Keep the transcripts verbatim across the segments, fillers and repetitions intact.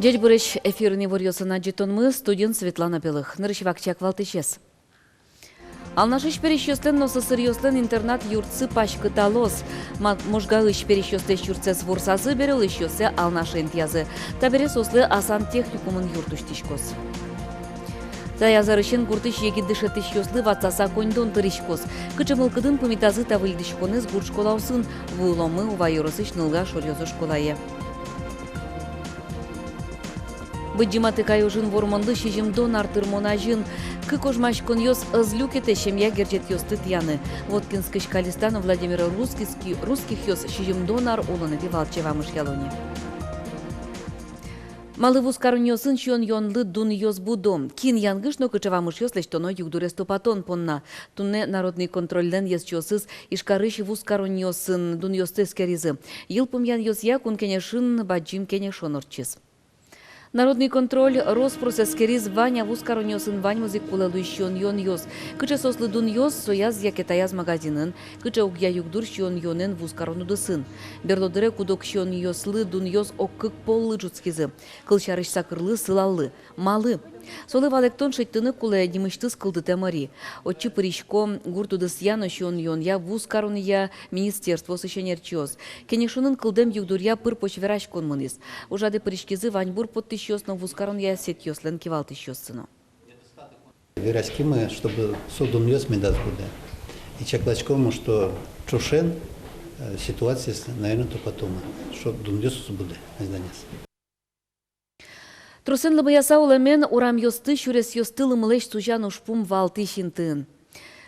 Ӟечбуресь! Эфирын иворъёсын адӟытонмы, студиын Светлана Белых. Нырысь вакчияк валтӥсез. Алнашысь пересьёслэн но сӧсыръёслэн интернат юртсы паськыталоз. Ма-, Можгаысь пересьёслэсь юртсэс ворсазы бере, улӥсьёссэ Алнаше интыязы. Табере соослы Асан техникумын юрт усьтӥськоз. Таяз арысен гуртысь егит дышетӥсьёслы ватсаса коньдон тыриськоз. Кыӵе мылкыдын пумитазы та выльдӥськонэз гурт школаосын, вуыломы Ува ёросысь Нылга шоръёзо школае. Быдӟым Атыкай ожын Вормонлы сизьымдон ар тырмон азьын кык ожмаськонъёс ӧз люкетэ семья герӟетъёсты тӥяны. Воткинскысь Калиста но Владимир Русских-, Русскихъёс сизьымдон ар улонэтӥ валче вамышъяло ни. Малы вузкаронъёсын сиён-юонлы дунъёс будо? Кин янгыш но кыӵе вамышъёс лэсьтоно югдурез тупатон понна? Туннэ народный контрольлэн ӧсчиосыз Ижкарысь вузкаронъёсын дунъёсты эскеризы. Йылпумъянъёсъя Кун Кенешын бадӟым кенешон ортчиз. Народный контроль рос-прос эскериз вань-а вузкаронъёсын ваньмыз ик кулэ луись сиён-юонъёс. Кыӵе соослы дунъёс сояз яке таяз магазинын, кыӵе огъя югдур сиён-юонэн вузкарон удысын. Берло дыре куд-ог сиёнъёслы дунъёс ог кык поллы ӝутскизы. Кылсярысь, сакырлы, сылаллы. Малы? Солы валэктон шедьтыны кулэ нимысьтыз кылдытэм ӧри. Отчы пырисько гурт удысъя но сиён-юонъя, вузкаронъя министерствоосысь ӧнерчиос. Кенешонын кылдэм югдуръя пыр-поч вераськон мынӥз. Ужрадэ пыриськизы ваньбур поттӥсьёс но вузкаронъя сетьёслэн кивалтӥсьёссы но. Вераськимы, чтобы со дунъёс медаз будэ. И чакласьком, что ӵошен, э, ситуациез, наверно, тупатомы, что дунъёс уз будэ азьланяз. Тросэн лымыяса улэмен урамъёсты, сюресъёсты лымылэсь сузян ужпум валтӥсь интыын.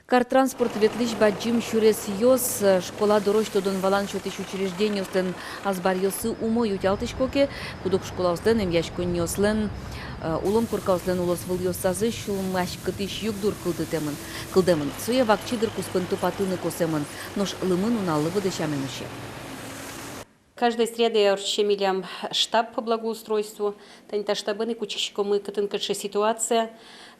Кар транспорт ветлӥсь бадӟым сюресъёс, э, школа дорозь тодон-валан сётӥсь учреждениослэн азбаръёссы умой утялтӥсько ке, куд-ог школаослэн, эмъяськонниослэн, э, улон коркаослэн улосвылъёсазы сюлмаськытӥсь югдур кылдытэмын, кылдэмын. Сое вакчи дыр куспын тупатыны косэмын, нош лымы нуналлы выды сямен усе. Каждой средае ортче милям штаб по благоустройству. Тани та штабын ик учкиськомы, кытын кыӵе ситуация.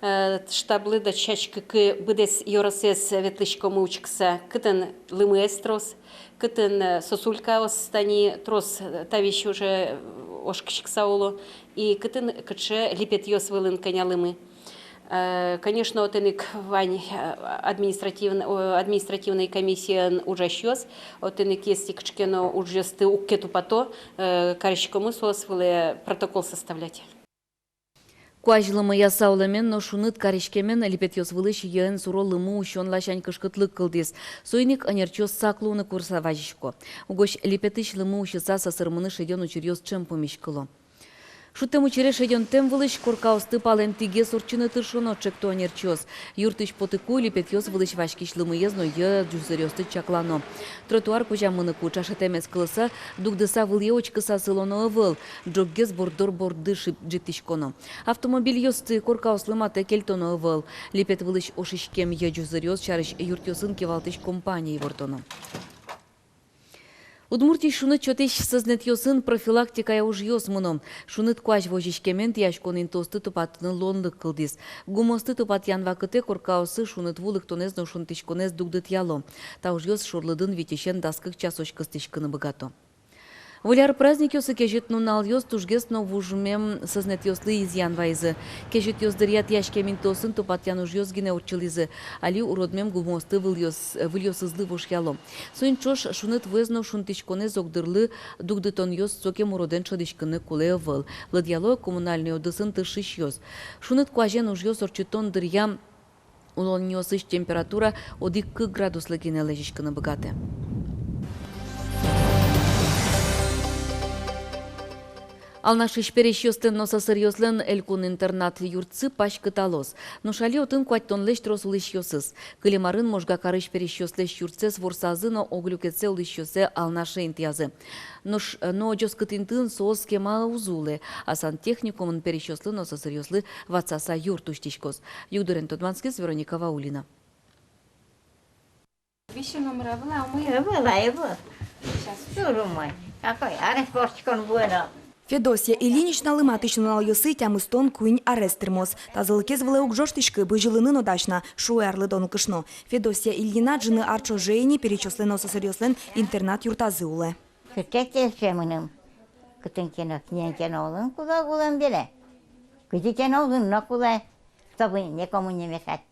Э, штаблы дасяськыкы быдэс ёросэз ветлӥськомы учкыса, кытын лымыез трос, кытын, э, сосулькаос тани трос, э, таӵе уже, э, ошкиськыса уло, и кытын кыӵе липетъёс вылын кӧня лымы. Э, конечно, отын ик вань, э, административн-, о, административной комиссиын ужасьёс, отын ик если кыӵе ке но ужъёсты уг ке тупато, э, кариськомы соос вылэ протокол составлять. Куазь лымыяса улэмен но шуныт кариськемен липетъёс вылысь йӧэн суро лымы усён ласянь кышкытлык кылдӥз. Соин ик ӧнерчиос сак луыны курыса вазисько. Угось липетысь лымы усьыса сӧсырмыны шедён учыръёс ӵем пумиськыло. Шудтэм учыре шедёнтэм вылысь коркаосты палэнтӥгес ортчыны тыршоно, ӵекто ӧнерчиос. Юртысь потыку липетъёс вылысь васькись лымыез но йӧ ӟузыръёсты чаклано. Тротуар кузя мыныку, ӵашетэмез кылыса, дугдыса вылӥе учкыса сылоно ӧвӧл, ӝоггес борддор борды шып-, ӝиптӥськоно. Автомобильёсты коркаослы матэ кельтоно ӧвӧл. Липет вылысь ошиськем йӧ ӟузыръёс сярысь юртъёсын кивалтӥсь компание ивортоно. Удмуртиысь шуныт сётӥсь сӧзнэтъёсын профилактикая ужъёс мыно. Шуныт куазь возиськемен тӥяськон интыосты тупатыны луонлык кылдӥз. Гумыосты тупатъян вакытэ коркаосы шуныт ву лыктонэз но шунтӥськонэз дугдытъяло. Та ужъёс шорлыдын витьысен дас кык часозь кыстӥськыны быгато. Выль ар праздникъёсы кезьыт нуналъёс тужгес но вужмем сӧзнэтъёслы изъян вайизы. Кезьытъёс дыръя тӥяськем интыосын тупатъян ужъёс гинэ ортчылӥзы. Али уродмем гумыосты выльёс-, выльёсызлы вошъяло. Соин ӵош шуныт вуэз но шунтӥськонэз огдырлы дугдытонъёс сокем уродэн шӧдӥськыны кулэ ӧвӧл. Лыдъяло коммунальной удысын тыршисьёс. Шуныт куазен ужъёс ортчытон дыръя улонниосысь температура одӥг-кык градуслы гинэ лэзиськыны быгатэ. Алнашысь пересьёслэн но сӧсыръёслэн элькун интернат юртсы паськыталоз. Нош али отын куатьтонлэсь трос улӥсьёсыз. Кылем арын Можга карысь пересьёслэсь юртсэс ворсазы но ог люкетсэ улӥсьёссэ Алнаше интыязы. Нош, но ӟоскыт интыын соос кема уз улэ. Асан техникумын пересьёслы но сӧсыръёслы ватсаса юрт усьтӥськоз. Югдурен тодматскиз Вероника Ваулина. Висе номыр ӧвӧл-а, умой? Ӧвӧл-а, ӧвӧл. Сейчас. Туж умой. Какой арес портикон буэно. Федосья Ильиничналы матысь нуналъёсы тямыстон куинь арес тырмоз. Тазалыкез вылэ уг ӝожтӥськы, бызьылыны но дась на, шуэ арлыдо нылкышно. Федосья Ильина ӝыны ар ӵоже ини пересьёслэн но сӧсыръёслэн интернат юртазы улэ. Кытчы ке сыӵе мыным. Кытын ке но, кинэн ке но улын кулэ, улын бере. Кызьы ке но улын но кулэ, чтобы некому не мешать.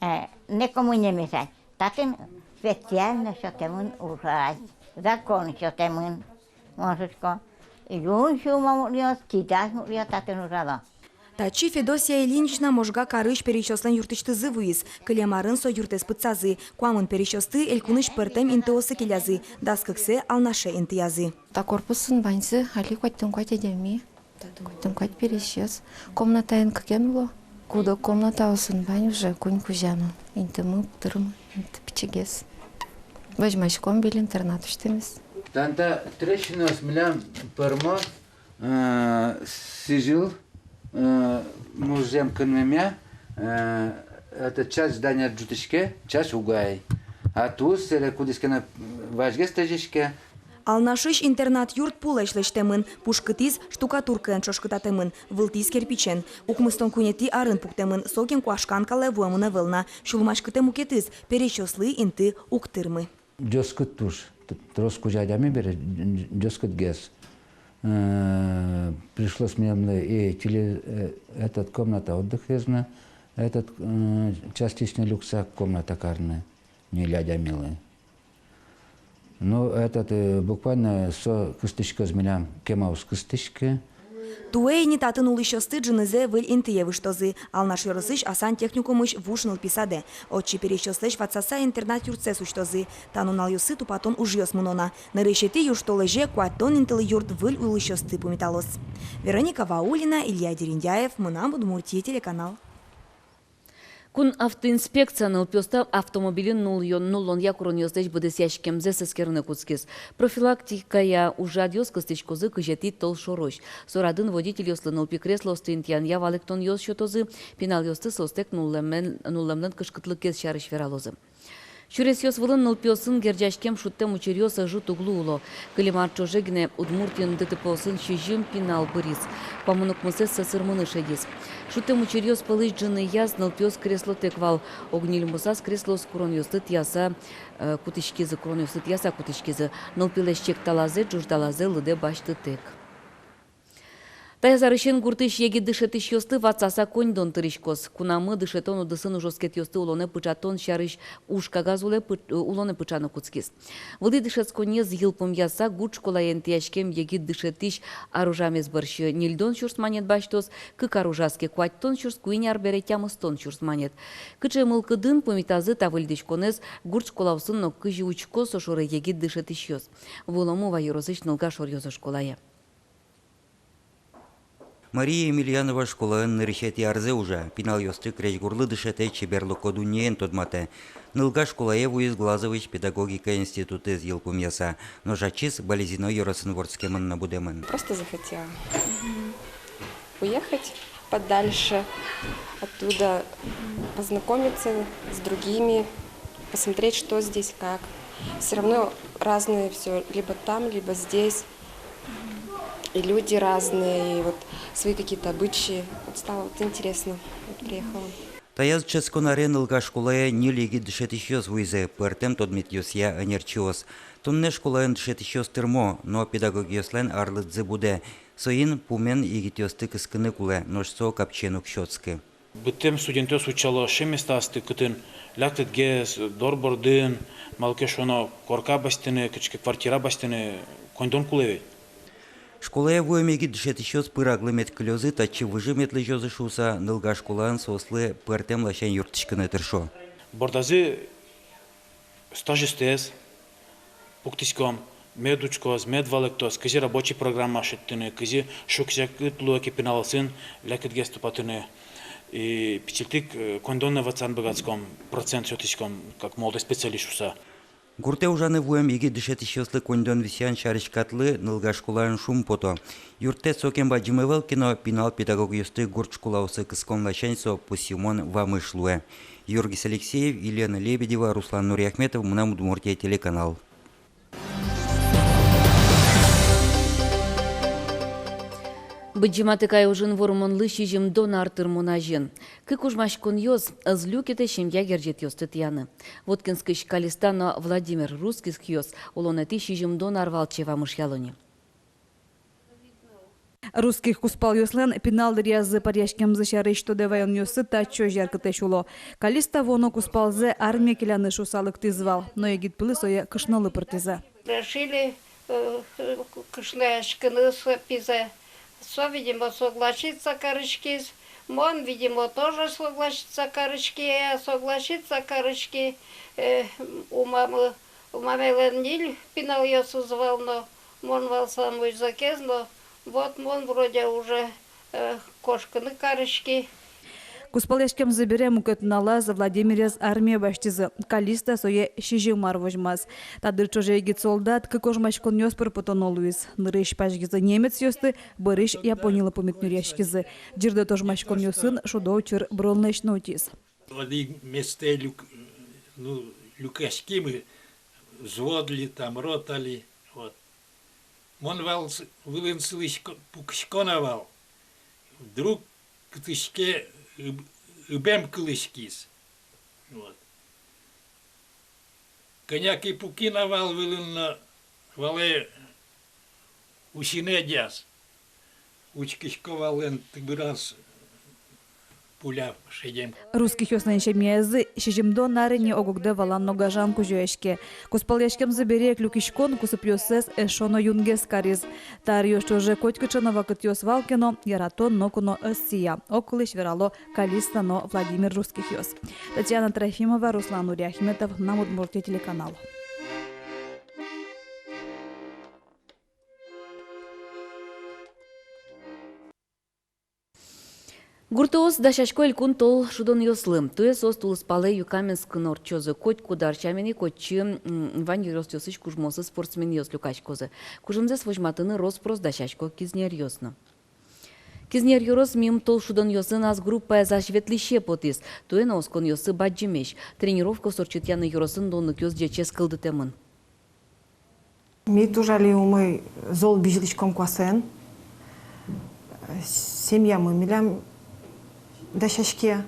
Э, некому не мешать. Татын специально сётэмын ужась. Закон сётэмын. Мон шуисько, юн сюлмы муртъёс, кидась муртъёс татын ужало. Татчы Федосия Ильинична Можга карысь пересьёслэн юртысьтызы вуиз. Кылем арын со юртэз пытсазы. Куамын пересьёсты элькунысь пӧртэм интыосы келязы, дас кыксэ Алнаше интыязы. Та корпусын ваньзы али куатьтон куать адями. Куатьтон куать пересьёс. Комнатаен кыкен уло. Куд-ог комнатаосын вань уже куинь кузя но. Интымы уг тырмы, инты пичигес. Возьмаськом выль интернат усьтэмез. Тани та трещинаос милям пӧрмо, э, сӥзьыл, э, музъем кынмемъя, э, это часть здания ӝутӥське, часть уг ай. А тулыс сэре кудӥз ке но вазьгес тэзиське. Алнашысь интернат-юрт пулэсь лэсьтэмын, пушкытӥз штукатуркаен ӵошкытатэмын, вылтӥз кирпичен. Укмыстон куинетӥ арын пуктэмын, сокем куашкан калэ вуэмын ӧвӧл на. Сюлмаськытэ мукетыз: пересьёслы инты уг тырмы. Ӟоскыт туж, т-, трос кузя адями бере, ӟ-, ӟоскытгес. Э, пришлось милемлы и теле-, э, этот, комната отдыхаез но, этот, э, частично люкса комната карны ньыль адямилы. Ну, этот, э, буквально со кыстӥськоз милям, кемаос кыстӥське. Туэ ини татын улӥсьёсты ӝынызэ выль интые выжтозы. Алнаш ёросысь Асан техникумысь вуж нылпи садэ. Отчы пересьёслэсь ватсаса интернат-юртсэс усьтозы. Та нуналъёсы тупатон ужъёс мыно на. Нырысетӥ южтолэзе куатьтон интылы юрт выль улӥсьёсты пумиталоз. Вероника Ваулина, Илья Дерендяев, «Мынам Удмуртие» телеканал. Кун автоинспекция нылпиосты автомобильын нуллон-, нуллонъя куронъёслэсь быдэсъяськемзэс эскерыны кутскиз. Профилактикая ужрадъёс кыстӥськозы кызетӥ толшорозь. Со радын водительёслы нылпи креслоосты интыянъя валэктонъёс сётозы, пиналъёсты соостэк нуллэмен-, нуллэмлэн кышкытлыкез сярысь вералозы. Сюресъёс вылын нылпиосын герӟаськем шудтэм учыръёс ӧжыт уг луыло. Кылем ар ӵоже гинэ Удмуртиын ДТП-осын сизьым пинал быриз. Куамын укмысэз сӧсырмыны шедиз. Шудтэм учыръёс пӧлысь ӝыныяз нылпиос креслотэк вал. Ог ньыльмосаз креслоос куронъёсты тӥяса, э, кутӥськизы, куронъёсты тӥяса кутӥськизы. Нылпилэсь чекталазэ, ӝуждалазэ лыдэ басьтытэк. Таяз арысен гуртысь егит дышетӥсьёсты ватсаса коньдон тыриськоз. Кунамы дышетон удысын ужоскетъёсты улонэ пыӵатон сярысь ужкагаз улэ пы-, улонэ пыӵаны кутскиз. Вылӥ дышетсконэз йылпумъяса, гурт школаен тӥяськем егит дышетӥсь ар ужамез бӧрсьы ньыльдон сюрс манет басьтоз, кык ар ужаз ке, куатьтон сюрс, куинь ар бере тямыстон сюрс манет. Кыӵе мылкыдын пумитазы та выльдӥськонэз, гурт школаосын но кызьы учко со шоры егит дышетӥсьёс, вуылом Ува ёросысь Нылга шоръёзо школае. Мария Емельянова школаын нырысетӥ арзэ ужа, пиналъёсты крезьгурлы дышетэ, чеберлыко дуннеен тодматэ. Нылга школае вуиз Глазовысь педагогика институтыз йылпумъяса, нош ачиз Балезино ёросын вордскемын но будэмын. Просто захотела уехать подальше оттуда, познакомиться с другими, посмотреть, что здесь, как. Всё равно разное всё, либо там, либо здесь. И люди разные, и вот свои какие-то обычаи. Вот стало вот интересно. Вот приехала. Таяз дышетскон аре Нылга школае ньыль егит дышетӥсьёс вуизы, пӧртэм тодметъёсъя ӧнерчиос. Туннэ школаын дышетӥсьёс тырмо, но педагогъёслэн арлыдзы будэ. Соин пумен егитъёсты кыскыны кулэ, нош со капчиен уг сётскы. Быдтэм студентъёс утчало сыӵе местаосты, кытын лякытгес, дор бордын, малы ке шуоно, корка басьтыны, кыӵе ке квартира басьтыны коньдон кулэ ведь. Школае вуэм егит дышетӥсьёс пыраглы мед кылёзы, татчы выжы мед лэзёзы шуыса, Нылга школаын соослы пӧртэм ласянь юрттӥськыны тыршо. Бордазы стажистэз пуктӥськом, мед учкоз, мед валэктоз, кызьы рабочий программа шедьтыны, кызьы шуг-секыт луэ ке пиналъёсын лякытгес тупатыны. И пичильтык, э, коньдон но ватсаны быгатӥськом, процент сётӥськом, как молодой специалист шуыса. Гуртэ ужаны вуэм егит дышетӥсьёслы коньдон висъян сярысь катлы Нылга школаын шумпото. Юрттэт сокем бадӟым ӧвӧл ке но, пинал педагогъёсты гурт школаосы кыскон ласянь со пусйымон вамыш луэ. Юргис Алексеев, Елена Лебедева, Руслан Нуриахметов, «Мынам Удмуртие» телеканал. Быдӟым Атыкай ужын вормонлы сизьымдон ар тырмон азьын. Кык ужмаськонъёс ӧз люкетэ семья герӟетъёсты тӥяны. Воткинскысь Калиста но Владимир Русскихъёс улонэтӥ сизьымдон ар валче вамышъяло ни. Русских кузпалъёслэн пинал дыръязы паръяськемзы сярысь тодэ ваёнъёссы та ӵоже яркытэсь уло. Калиста вуоно кузпалзэ армие келяны шуыса лыктӥз вал, но егит пилы сое кышнолы пыртӥзы. Решили, э, кышнояськыны со пизэ. Со, видимо, согласиться кариськиз. Мон, видимо, тоже согласиться кариськи, я согласиться кариськи, э, у мамы, у мамелэн ньыль пиналъёсыз вал но, мон вал самой зӧкез но, вот мон вроде уже, э, кошкыны кариськи. Кузпалъяськемзы бере мукет нуналаз Владимирез армие басьтӥзы. Калиста сое сизьым ар возьмаз. Та дыр ӵоже егит солдат кык ожмаськонъёс пыр потоно луиз. Нырысь пазьгизы немецъёсты, бӧрысь Японилы пумит нюръяськизы. Ӟырдыт ожмаськонъёсын шудо учыр быронлэсь но утиз. Одӥг местэ люк-, ну, люкаськимы, взвод ли, там, рота ли, вот. Мон вал с-, вылын сылӥсько, пукисько на вал. Вдруг кытысь ке ыб-, ыбем кылӥськиз. Вот. Кӧня ке пуки на вал вылын но, валэ усинэ дяз. Учкисько вал, эн тыбыраз пуля шедем. Русскихъёслэн семьязы сизьымдон ар ини ог-огдэ валан но гажан кузёяське. Кузпалъяськемзы бере ик люкиськон кусыпъёссэс эшшо но юнгес кариз. Та аръёс ӵоже котькыӵе но вакытъёс вал ке но, яратон ноку но ӧз сия. Огкылысь верало Калиста но Владимир Русскихъёс. Татьяна Трофимова, Руслан Нуриахметов, «Мынам Удмуртие» телеканал. Гуртоос дасясько элькун тол шудонъёслы. Туэ соос тулыспалэ Юкаменскын ортчозы. Котькуд ар сямен ик отчы, м, вань ёросъёсысь кужмоосыз спортсменъёс люкаськозы. Кужымзэс возьматыны рос-прос дасясько кизнеръёс но. Кизнер ёрос мим тол шудонъёсын ас группаез азьветлӥсе потӥз. Туэ но осконъёссы бадӟымесь. Тренировкаос ортчытъяны ёросын луонлыкъёс ӟечез кылдытэмын. Ми туж али умой, зол бызьылӥськом куасэн. Семьямы милям дасяське,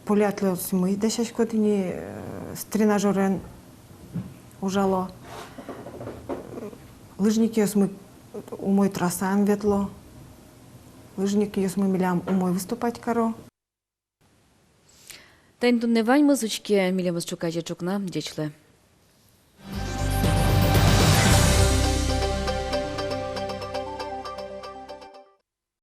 полиатлетъёсмы дасясько тӥни, э, с тренажёрен ужало. Лыжникъёсмы умой трассаен ветло. Лыжникъёсмы милям умой выступать каро. Тани туннэ ваньмыз. Учке милемыз ӵуказе ӵукна. Ӟеч луэ.